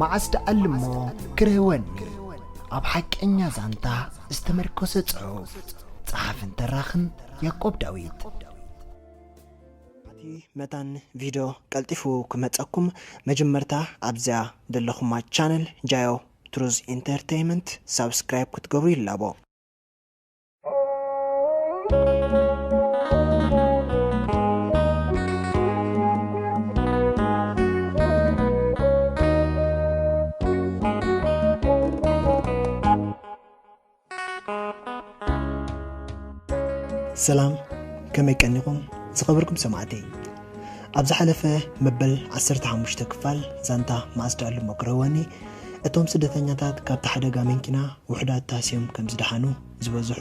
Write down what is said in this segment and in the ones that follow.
መዓስ ደኣልሞ ክረህወኒ? ኣብ ሓቀኛ ዛንታ ዝተመርኮሰ ጽሑፍ። ጸሓፍን ተራኽን ያዕቆብ ዳዊት። እቲ መታን ቪድዮ ቀልጢፉ ክመጸኩም መጀመርታ ኣብዚኣ ዘለኹማ ቻነል ጃዮ ትሩዝ ኢንተርቴይመንት ሳብስክራይብ ክትገብሩ ይላቦ። ሰላም፣ ከመይ ቀኒኹም ዝኸበርኩም ሰማዕተይ? ኣብ ዝሓለፈ መበል ዓሰርተ ሓሙሽተ ክፋል ዛንታ መዓስ ደኣልሞ ክረህወኒ፣ እቶም ስደተኛታት ካብቲ ሓደጋ መንኪና ውሑዳት ታህስዮም ከም ዝደሓኑ፣ ዝበዝሑ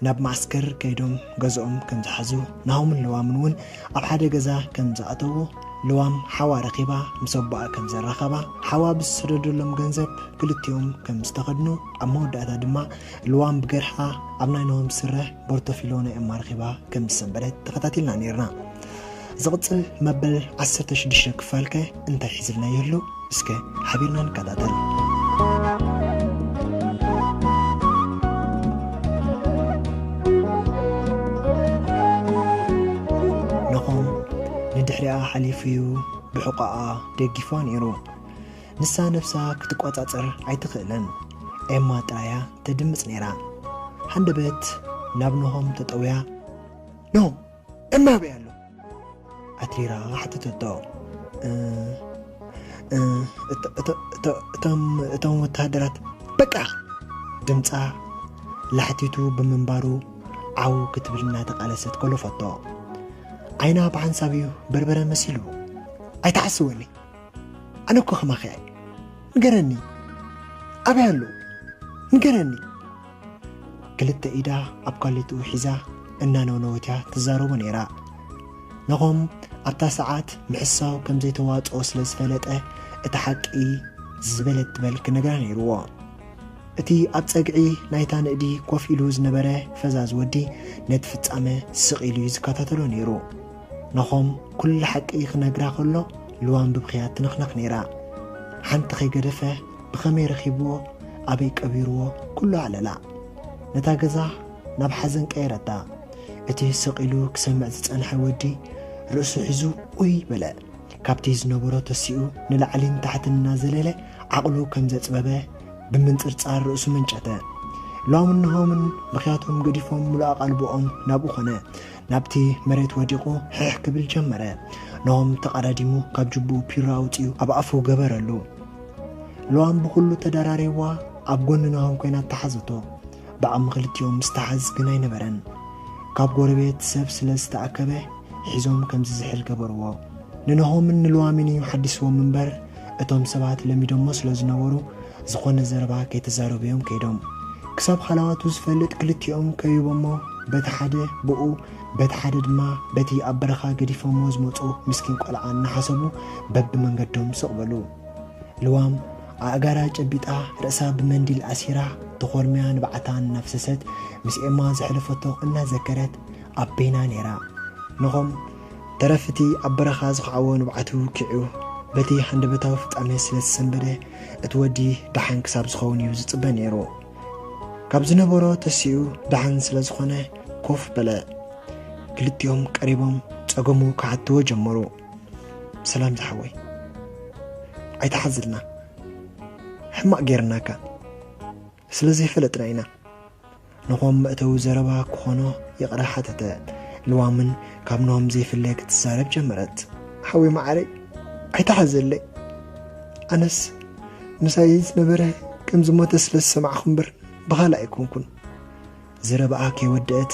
ናብ መዓስከር ከይዶም ገዝኦም ከም ዝሓዙ፣ ናሆምን ልዋምን እውን ኣብ ሓደ ገዛ ከም ዝኣተዉ፣ ልዋም ሓዋ ረኺባ ምስ ኣቦኣ ከም ዘራኸባ፣ ሓዋ ብዝሰደደሎም ገንዘብ ክልቲኦም ከም ዝተኸድኑ፣ ኣብ መወዳእታ ድማ ልዋም ብገርሓ ኣብ ናይ ናሆም ስረ ቦርቶፊሎ ናይ እማ ረኺባ ከም ዝሰንበደት ተኸታቲልና ነይርና። ዝቕጽል መበል ዓሰርተ ሽዱሽተ ክፋልከ እንታይ ሒዝልና ይህሉ? እስከ ሓቢርና ንከታተል። ናሆም ንድሕሪኣ ሓሊፉ እዩ ብሕቖኣ ደጊፍዋ ነይሩ። ንሳ ነብሳ ክትቆጻጸር ኣይትኽእልን። ኤማ ጥራያ ተድምጽ ነይራ። ሃንደበት ናብ ናሆም ተጠውያ፣ "ናሆም፣ ኤማ ኣበይ ኣሎ?" ኣትሪራ ሓተተቶ። "እ፣ እ፣ እቶ-፣ እቶ-፣ እቶ-፣ እቶም፣ እቶም ወተሃደራት፣ በቃ!" ድምጻ ላሕቲቱ ብምንባሩ ዓው ክትብል እናተቓለሰት ኮለፈቶ። ዓይና ብሓንሳብ እዩ በርበረ መሲሉ። "ኣይትሓስወኒ፣ ኣነ እኮ ከማኺ እየ። ንገረኒ፣ ኣበይ ኣሎ? ንገረኒ!" ክልተ ኢዳ ኣብ ኳሊትኡ ሒዛ እናነውነወት እያ ትዛረቦ ነይራ። ናሆም ኣብታ ሰዓት ምሕሳው ከም ዘይተዋጽኦ ስለ ዝፈለጠ፣ እቲ ሓቂ ዝበለት ትበል ክነግራ ነይርዎ። እቲ ኣብ ጸግዒ ናይታ ንእዲ ኮፍ ኢሉ ዝነበረ ፈዛዝ ወዲ ነቲ ፍጻመ ስቕ ኢሉ እዩ ዝከታተሎ ነይሩ። ናሆም ኩሉ ሓቂ ክነግራ ከሎ፣ ልዋም ብብኽያት ትነኽነኽ ነይራ። ሓንቲ ከይገደፈ ብኸመይ ረኺብዎ፣ ኣበይ ቀቢርዎ፣ ኩሉ ኣለላ። ነታ ገዛ ናብ ሓዘን ቀየረታ። እቲ ስቕ ኢሉ ክሰምዕ ዝጸንሐ ወዲ ርእሱ ሒዙ ኡይ በለ። ካብቲ ዝነበሮ ተሲኡ ንላዕልን ታሕትን እናዘለለ ዓቕሉ ከም ዘጽበበ ብምንጽርጻር ርእሱ መንጨተ። ልዋምን ናሆምን ብኽያቶም ገዲፎም ምሉእ ኣቓልቦኦም ናብኡ ኾነ። ናብቲ መሬት ወዲቑ ሕሕ ክብል ጀመረ። ናሆም ተቐዳዲሙ ካብ ጅቡኡ ፒሮ ኣውጺኡ ኣብ ኣፉ ገበረሉ። ልዋም ብኹሉ ተደራሪብዋ ኣብ ጎኒ ናሆም ኮይና ተሓዘቶ። ብዓቕሚ ክልቲኦም ምስትሓዝ ግን ኣይነበረን። ካብ ጎረቤት ሰብ ስለ ዝተኣከበ ሒዞም ከም ዝዝሕል ገበርዎ። ንናሆምን ንልዋምን እዩ ሓዲስዎም እምበር፣ እቶም ሰባት ለሚዶሞ ስለ ዝነበሩ፣ ዝኾነ ዘረባ ከይተዛረቡ እዮም ከይዶም። ክሳብ ሃለዋቱ ዝፈልጥ ክልቲኦም ከቢቦሞ፣ በቲ ሓደ ብኡ፣ በቲ ሓደ ድማ በቲ ኣብ በረኻ ገዲፎሞ ዝመጹ ምስኪን ቆልዓ እናሓሰቡ በብመንገዶም ስቕ በሉ። ልዋም ኣእጋራ ጨቢጣ ርእሳ ብመንዲል ኣሲራ ተኾርምያ ንብዓታ እናፍሰሰት ምስ ኤማ ዘሕለፈቶ እናዘከረት ኣብ በይና ነይራ። ናሆም ተረፍ እቲ ኣብ በረኻ ዝኸዓቦ ንብዓቱ ኪዑ በቲ ሃንደበታዊ ፍጻመ ስለ ዝሰንበደ እቲ ወዲ ደሓን ክሳብ ዝኸውን እዩ ዝጽበ ነይሩ። ካብ ዝነበሮ ተሲኡ ደሓን ስለ ዝኾነ ኮፍ በለ። ክልቲኦም ቀሪቦም ጸገሙ ክሓትዎ ጀመሩ። "ሰላም ዝሓወይ፣ ኣይትሓዝልና፣ ሕማቕ ጌርናካ፣ ስለ ዘይፈለጥና ኢና።" ናሆም መእተዊ ዘረባ ክኾኖ ይቕረ ሓተተ። ልዋምን ካብ ናሆም ዘይፍለ ክትዛረብ ጀመረት። "ሓወይ መዓረይ፣ ኣይትሓዘለይ። ኣነስ ምሳይ ዝነበረ ከም ዝሞተ ስለ ዝሰማዕኹ እምበር ብኻልእ ኣይኮንኩን። ዘረባኣ ከይወደአት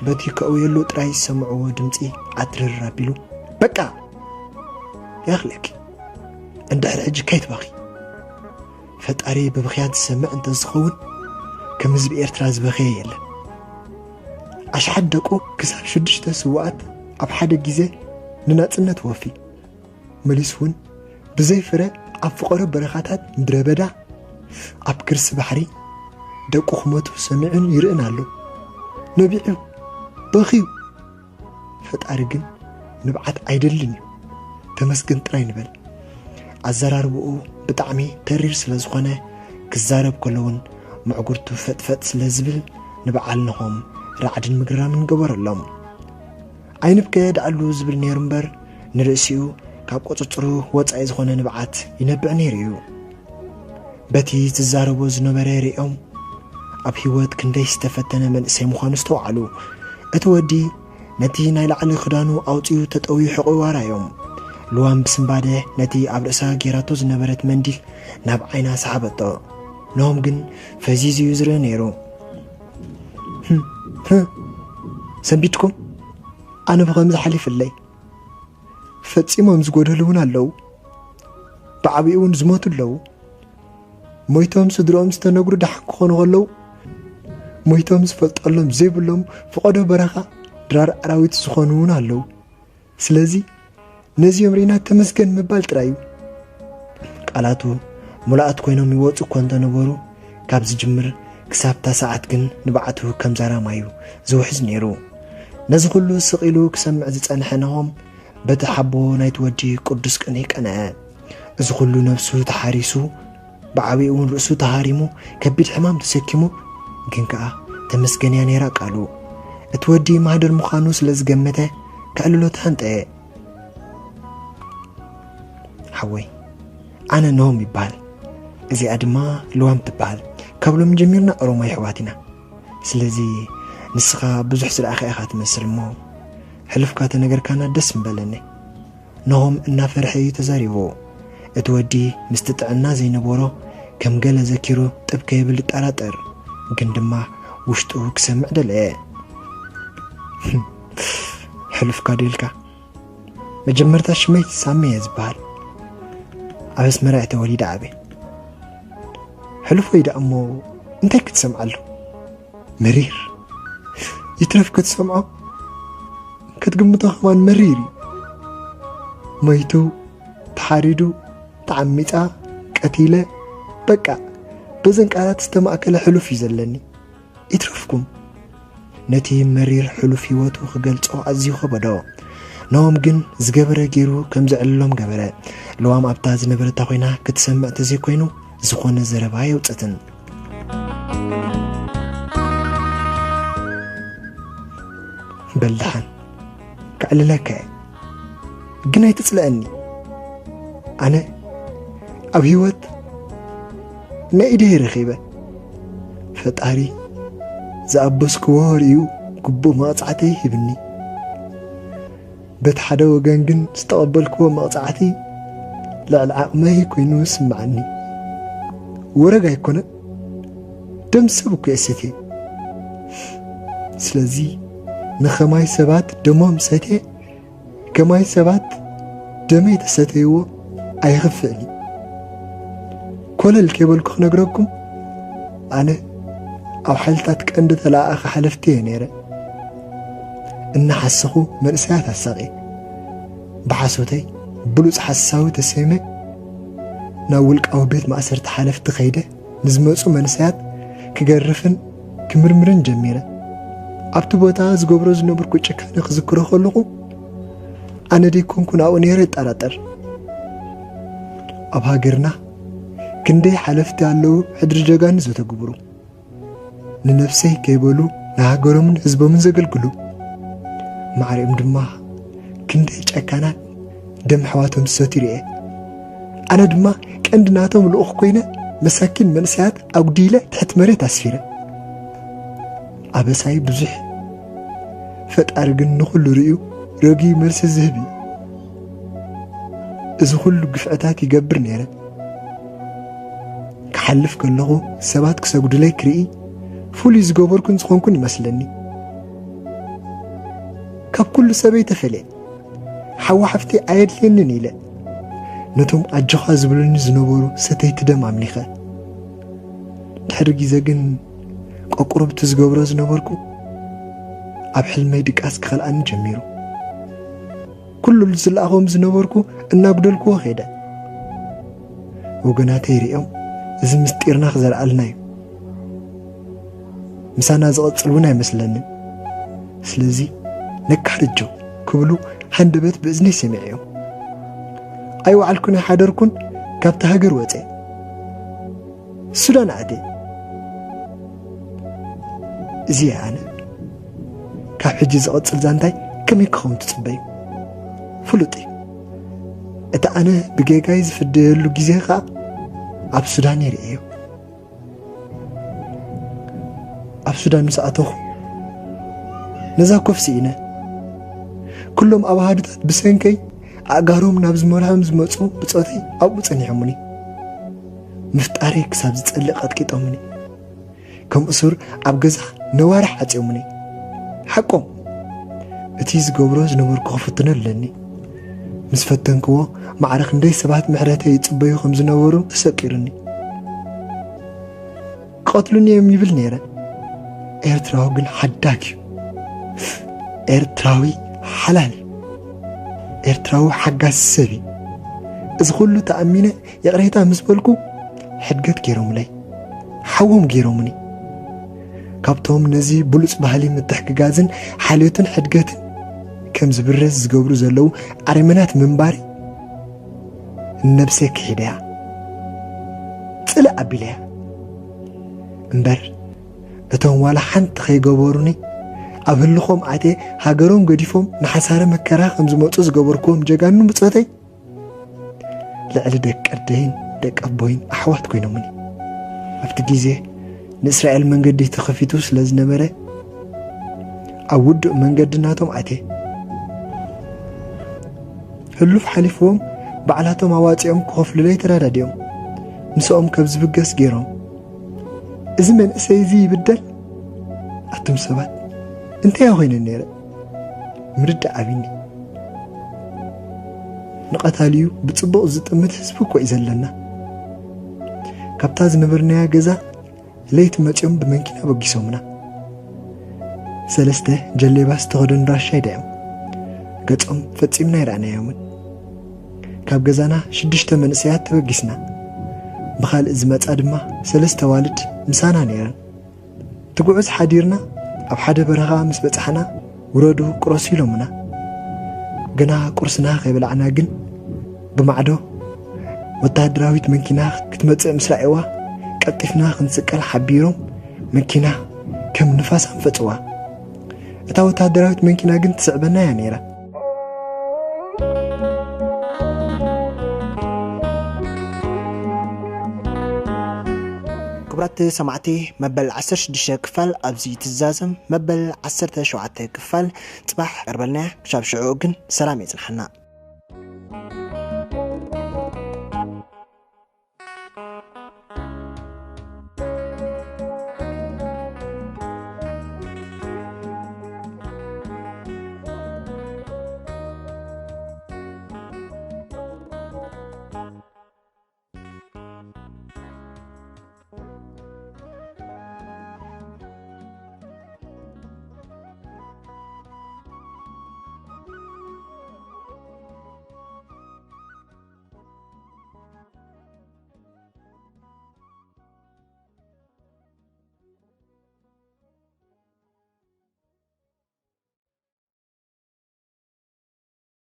በቲ ከእውየሉ ጥራይ ዝሰምዕዎ ድምፂ ኣትርር ኣቢሉ፣ "በቃ! ይኣኽለኪ። እንድሕር ሕጂ ከይትባኺ። ፈጣሪ ብብኽያት ዝሰምዕ እንተዝኸውን፣ ከም ህዝቢ ኤርትራ ዝበኸየ የለን። ኣሽሓት ደቁ ክሳብ ሽዱሽተ ስውኣት ኣብ ሓደ ግዜ ንናጽነት ወፊ። መሊሱ እውን ብዘይ ፍረ ኣብ ፍቐሮ በረኻታት ምድረ በዳ፣ ኣብ ክርሲ ባሕሪ ደቁ ክሞቱ ሰሚዑን ይርእን ኣሎ። ነቢዑ፣ በኽዩ። ፈጣሪ ግን ንብዓት ኣይደልን እዩ። ተመስገን ጥራይ ንበል።" ኣዘራርባኡ ብጣዕሚ ተሪር ስለ ዝኾነ፣ ክዛረብ ከሎ እውን ምዕጉርቱ ፈጥፈጥ ስለ ዝብል፣ ንበዓል ነሆም ራዕድን ምግርራምን ገበረሎም። ኣይንብከ ደኣሉ ዝብል ነይሩ እምበር፣ ንርእሲኡ ካብ ቁጽጽሩ ወጻኢ ዝኾነ ንብዓት ይነብዕ ነይሩ እዩ። በቲ ዝዛረቦ ዝነበረ ርእዮም፣ ኣብ ህይወት ክንደይ ዝተፈተነ መንእሰይ ምዃኑ ዝተውዓሉ። እቲ ወዲ ነቲ ናይ ላዕሊ ክዳኑ ኣውጺኡ ተጠውዩ ሕቑኡ ኣራዮም። ልዋም ብስንባደ ነቲ ኣብ ርእሳ ጌራቶ ዝነበረት መንዲል ናብ ዓይና ሰሓበቶ። ነሆም ግን ፈዚዙ እዩ ዝርኢ ነይሩ። "ህም፣ ህም፣ ሰንቢድኩም? ኣነ ብኸምዚ ሓሊፍለይ። ፈጺሞም ዝጎደሉ እውን ኣለዉ። ብዓቢኡ እውን ዝሞቱ ኣለዉ። ሞይቶም ስድርኦም ዝተነግሩ ደሓን ክኾኑ ከለዉ፣ ሞይቶም ዝፈልጠሎም ዘይብሎም ፍቐዶ በረኻ ድራር ኣራዊት ዝኾኑ እውን ኣለዉ። ስለዚ ነዚኦም ርኢና ተመስገን ምባል ጥራይ እዩ።" ቃላቱ ምሉኣት ኮይኖም ይወጹ እኳ እንተነበሩ፣ ካብ ዝጅምር ክሳብ እታ ሰዓት ግን ንብዓቱ ከም ዛራ ማዩ ዝውሕዝ ነይሩ። ነዚ ኩሉ ስቕ ኢሉ ክሰምዕ ዝጸንሐ ናሆም፣ በቲ ሓቦ ናይቲ ወዲ ቅዱስ ቅኔ ቀንዐ። እዚ ኩሉ ነብሱ ተሓሪሱ፣ ብዓቢኡ እውን ርእሱ ተሃሪሙ፣ ከቢድ ሕማም ተሰኪሙ፣ ግን ከኣ ተመስገን እያ ነይራ ቃሉ። እቲ ወዲ ማህደር ምዃኑ ስለ ዝገመተ፣ ከዕልሎ ተሃንጠየ። ሓወይ፣ ኣነ ኖም ይበሃል። እዚኣ ድማ ልዋም ትበሃል። ካብ ሎሚ ጀሚርና ኦሮሞ ኣሕዋት ኢና። ስለዚ ንስኻ ብዙሕ ዝረኣኻ ኢኻ ትመስል እሞ፣ ሕሉፍካ ተነገርካና ደስ ምበለኒ። ኖሆም እናፈርሐ እዩ ተዛሪቡ። እቲ ወዲ ምስቲ ጥዕና ዘይነበሮ ከም ገለ ዘኪሩ ጥብ ከይብል ይጠራጠር፣ ግን ድማ ውሽጡ ክሰምዕ ደለየ። ሕሉፍካ ድልካ? መጀመርታ ሽመይ ሳሚ እየ ዝበሃል። ኣብ ኣስመራ እየ ተወሊደ ዓብየ። ሕሉፈይ ደኣ እሞ እንታይ ክትሰምዓሉ? መሪር። ይትረፍ ክትሰምዖ፣ ክትግምቶ ከማን መሪር እዩ። ሞይቱ፣ ተሓሪዱ፣ ተዓሚጻ፣ ቀቲለ፣ በቃ፣ በዘን ቃላት ዝተማእከለ ሕሉፍ እዩ ዘለኒ። ይትረፍኩም። ነቲ መሪር ሕሉፍ ህይወቱ ክገልጾ ኣዝዩ ከበዶ። ነዎም ግን ዝገበረ ገይሩ ከም ዘዕልሎም ገበረ። ለዋም ኣብታ ዝነበረታ ኮይና ክትሰምዕ ተዘይኮይኑ፣ ዝኾነ ዘረባ የውጽትን። በል ደሓን፣ ከዕልለካ እየ፣ ግን ኣይትጽልአኒ። ኣነ ኣብ ህይወት ናይ ኢደይ ረኺበ፣ ፈጣሪ ዝኣበስክዎ ርእዩ ግቡእ መቕጻዕተይ ሂብኒ። በቲ ሓደ ወገን ግን ዝተቐበልክዎ መቕጻዕቲ ልዕሊ ዓቕመይ ኮይኑ ይስምዓኒ። ወረግ ኣይኮነን፣ ደም ሰብ እኮ እየ ሰትየ። ስለዚ ንኸማይ ሰባት ደሞም ሰትየ፣ ከማይ ሰባት ደመይ ተሰተይዎ ኣይኽፍእን እዩ። ኮለል ከይበልኩ ክነግረኩም፣ ኣነ ኣብ ሓይልታት ቀንዲ ተለኣኣኺ ሓለፍቲ እየ ነይረ። እናሓሰኹ መንእሰያት ኣሳቒ። ብሓሶተይ ብሉጽ ሓሳዊ ተሰይመ ናብ ውልቃዊ ቤት ማእሰርቲ ሓለፍቲ ከይደ፣ ንዝመጹ መንእሰያት ክገርፍን ክምርምርን ጀሚረ። ኣብቲ ቦታ ዝገብሮ ዝነበርኩ ጭካነ ክዝክሮ ከለኹ፣ ኣነ ደይኮንኩን ኣብኡ ነይረ እጠራጠር። ኣብ ሃገርና ክንደይ ሓለፍቲ ኣለዉ ሕድሪ ጀጋኑ ዘተግብሩ፣ ንነብሰይ ከይበሉ ንሃገሮምን ህዝቦምን ዘገልግሉ። ማዕሪኦም ድማ ክንደይ ጨካናት ደም ኣሕዋቶም ዝሰትዩ ርኤ። ኣነ ድማ ቀንዲ ናቶም ልኡኽ ኮይነ፣ መሳኪን መንእሰያት ኣጉዲለ ትሕቲ መሬት ኣስፊረ። ኣበሳይ ብዙሕ፣ ፈጣሪ ግን ንኹሉ ርእዩ ረጊኡ መልሲ ዝህብ እዩ። እዚ ኩሉ ግፍዕታት ይገብር ነይረ። ክሓልፍ ከለኹ ሰባት ክሰግዱለይ ክርኢ ፍሉይ ዝገበርኩን ዝኾንኩን ይመስለኒ። ካብ ኩሉ ሰበይ ተፈልየ፣ ሓዋ ሓፍተይ ኣየድልየንን ኢለ፣ ነቶም ኣጆኻ ዝብሉኒ ዝነበሩ ሰተይቲ ደም ኣምሊኸ። ድሕሪ ግዜ ግን ቆቁርብቲ ዝገብሮ ዝነበርኩ ኣብ ሕልመይ ድቃስ ክኸልኣኒ ጀሚሩ። ኩሉ ዝለኣኾም ዝነበርኩ እናጉደልክዎ ከይደ። ወገናተይ ሪኦም፣ እዚ ምስጢርና ክዘርኣልና እዩ፣ ምሳና ዝቐጽል እውን ኣይመስለንን። ስለዚ ነካርጆ ክብሉ ሃንደበት ብእዝነይ ሰሚዐዮም። ኣይወዓልኩን ኣይሓደርኩን፣ ካብታ ሃገር ወፀ፣ ሱዳን ኣተ። እዚ ኣነ ካብ ሕጂ ዝቐጽል ዛንታይ ከመይ ክኸውን ትጽበዩ? ፍሉጥ እዩ። እቲ ኣነ ብጌጋይ ዝፍደየሉ ግዜ ኸኣ ኣብ ሱዳን ይርእዮ። ኣብ ሱዳን ምስ ኣተኹ ነዛ ኮፍ ስኢነ። ኩሎም ኣባሃዱታት ብሰንከይ ኣእጋሮም ናብ ዝመርሖም ዝመጹ ብጾተይ ኣብኡ ጸኒሖምኒ። ምፍጣረይ ክሳብ ዝጸልእ ቀጥቂጦምኒ። ከም እሱር ኣብ ገዛ ነዋርሕ ዓጽዮምኒ። ሓቆም፣ እቲ ዝገብሮ ዝነበርኩ ክፍትኖ ኣለኒ። ምስ ፈተንክዎ ማዕረ ክንደይ ሰባት ምሕረተይ ይጽበዩ ከም ዝነበሩ ተሰቂሩኒ። ክቐትሉኒ እዮም ይብል ነይረ። ኤርትራዊ ግን ሓዳግ እዩ። ኤርትራዊ ሓላል እዩ። ኤርትራዊ ሓጋዚ ሰብ እዩ። እዚ ኩሉ ተኣሚነ ይቕሬታ ምስ በልኩ ሕድገት ገይሮምለይ። ሓዎም ገይሮምኒ። ካብቶም ነዚ ብሉጽ ባህሊ ምትሕግጋዝን ሓልዮትን ሕድገትን ከም ዝብረዝ ዝገብሩ ዘለዉ ኣረመናት ምንባሪ ነብሰይ ክሒደያ። ጽልእ ኣቢለያ። እምበር እቶም ዋላ ሓንቲ ከይገበሩኒ ኣብ ህልኾም ኣትየ ሃገሮም ገዲፎም ንሓሳረ መከራ ከም ዝመጹ ዝገበርክዎም ጀጋኑ ብጾተይ ልዕሊ ደቂ ኣደይን ደቂ ኣቦይን ኣሕዋት ኮይኖምኒ። ኣብቲ ግዜ ንእስራኤል መንገዲ ተኸፊቱ ስለ ዝነበረ ኣብ ውዱእ መንገዲ ናቶም ኣትየ። ህሉፍ ሓሊፍዎም ባዕላቶም ኣዋጺኦም ክኸፍሉለይ ተረዳዲኦም ምስኦም ከም ዝብገስ ገይሮም። እዚ መንእሰይ እዚ ይብደል? ኣቱም ሰባት እንታይ ኮይነ ነይረ? ምርዳእ ኣቢኒ። ንቐታሊኡ ብጽቡቕ ዝጥምት ህዝቢ እኮ እዩ ዘለና። ካብታ ዝነበርናያ ገዛ ለይቲ መጺኦም ብመኪና በጊሶምና። ሰለስተ ጀሌባ ዝተኸደኑ ራሻይ ዳዮም ገጾም ፈጺምና ኣይረኣናዮምን። ካብ ገዛና ሽዱሽተ መንእሰያት ተበጊስና። ብኻልእ ዝመጻ ድማ ሰለስተ ዋልድ ምሳና ነይረን። ትጉዕዝ ሓዲርና ኣብ ሓደ በረኻ ምስ በጻሕና ውረዱ ቁረሱ ኢሎምና። ግና ቁርስና ከይበላዕና ግን ብማዕዶ ወተሃደራዊት መንኪና ክትመጽእ ምስ ረኣይዋ ቀልጢፍና ክንስቀል ሓቢሮም መንኪና ከም ንፋስ ኣንፈጽዋ። እታ ወተሃደራዊት መንኪና ግን ትስዕበና እያ ነይራ። ክቡራት ሰማዕቲ፣ መበል ዓሰርተ ሽዱሽተ ክፋል ኣብዚ ትዛዘም። መበል ዓሰርተ ሸውዓተ ክፋል ጽባሕ ቀርበልና። ክሳብ ሽዑ ግን ሰላም የጽንሓና።